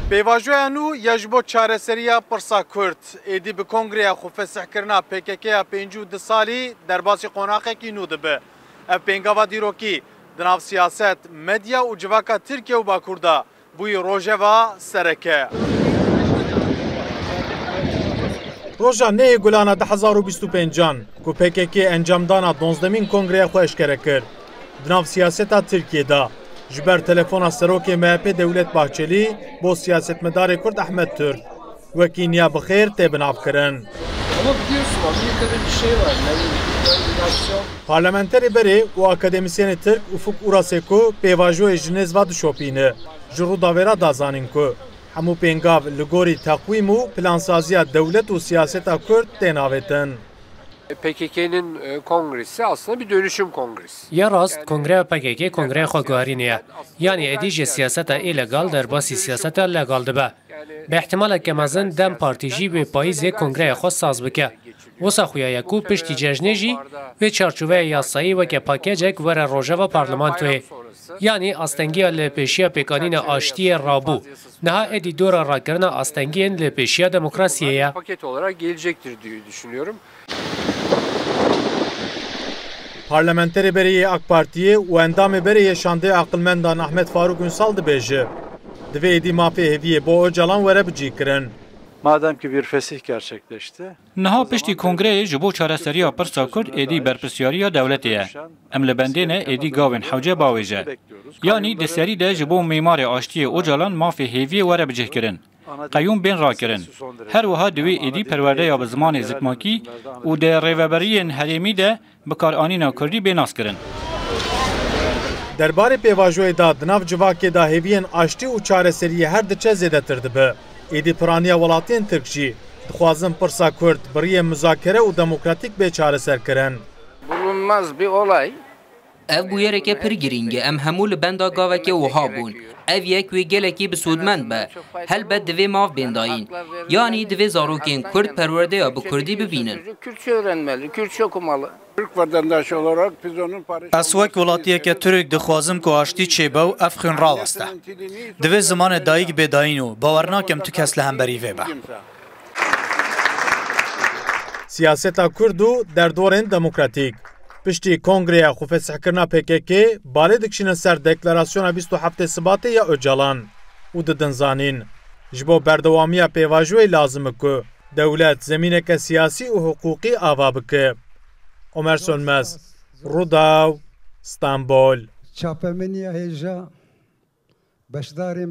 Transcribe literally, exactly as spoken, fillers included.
Pêvajoya nû ya ji bo çareseriya pirsa Kurd êdî bi kongreya xwe fesihkirina P K K ya pêncî û du salî derbasî qonaxekî nû dibe. Ev pêngava dîrokî di nav siyaset, medya û civaka Tirkiye û Bakur de bûyî rojeva sereke. Roja nehê Gulana du hezar û bîst û pêncan ku P K K encamdana donzdemîn kongreya xwe eşkere kir. Di nav siyaseta Tirkiyê de ji ber telefona serokê M H P Dewlet Bahçelî bo siyasetmedarê Kurd Ehmed Türk wekî niya bi xêr tê binavkirin. Ama biliyorsun, Amerika'da bir şey var. Parlamenterê berê û akademîsyenê Tirk Ufuk Urasê ku pêvajoyê ji nêz ve dişopîne, ji Rûdawê re da zanîn ku hemû pêngav li gorî teqwîm û plansaziya dewlet û siyaseta Kurd tên avêtin. P K K'nin e, kongresi aslında bir dönüşüm kongresi. Ya rast, kongreya P K K kongreya xweguherînê ye. Yanî êdî ji siyaseta îlegal derbasî siyaseta legal dibe. Bi ihtimaleke mezin DEM Partî jî wê payîzê kongreya xwe saz bike. Wisa xuya ye ku piştî cejnê jî wê çarçoveya yasayî weke pakecek were rojeva parlamentoyê. Yanî astengiya li pêşiya pêkanîna aştiyê rabû. Niha êdî dora rakirina astengiyên li pêşiya demokrasiyê ye. Paket olarak gelecektir diye düşünüyorum. Parlamenterê berê yê AK Partiyê û endamê berê yê Şandê Aqilmendan Ahmet Faruk Ünsal dibêje, divê êdî mafê hêviyê bo Ocalan were bicihkirin. Madem ki bir fesih gerçekleşti. Niha piştî kongreyê ji bo çareseriya pirsa Kurd êdî berpirsyariya dewletê ye. Em li bendê ne êdî gavên hewce bawêje. Yanî di serî de ji bo mîmarê aştiyê Ocalan mafê hêviyê were bicihkirin. Qeyûm bên rakirin. Her wiha divê êdî perwerdeya bi zimanê zikmakî û di rêveberiyên herêmî de bikaranîna kurdî bê naskirin. Derbarê pêvajoyê de di nav civakê de hêviyên aştî û çareseriyê her diçe zêdetir dibe. Êdî piraniya welatiyên Tirk jî dixwazin pirsa Kurd bi riyê muzakere û demokratîk bê çareserkirin. Bulunmaz bir olay. Ev bûyereke pir girîng e. Em hemû li benda gaveke wiha bûn. Ev yek wê gelekî bi sûdmend be. Helbet divê mav bên dayîn. Yanî divê zarokên Kurd perwerdeya bi Kurdî bibînin. Kürtçe öğrenmeli, Kürtçe okumalı. Türk vatandaşı olarak biz onun barış... Ez wek welatiyeke Tirk dixwazim ku aştî çêbe û ev xwîn raweste. Divê zimanê dayik bê dayîn û bawer nakim tu kes li hemberî vê be. Siyaseta Kurd û derdorên demokratîk. Piştî kongreya xwefesihkirina P K K, balê dikişînin ser deklarasyona bîst û heftê Sibatê ya Ocalan û didin zanîn, ji bo berdewamiya pêvajoyê lazim e ku dewlet zemîneke siyasî û hiqûqî ava bike. Omer Sönmez, Rûdaw, Stenbol. Çapemeniya hêja beşdarên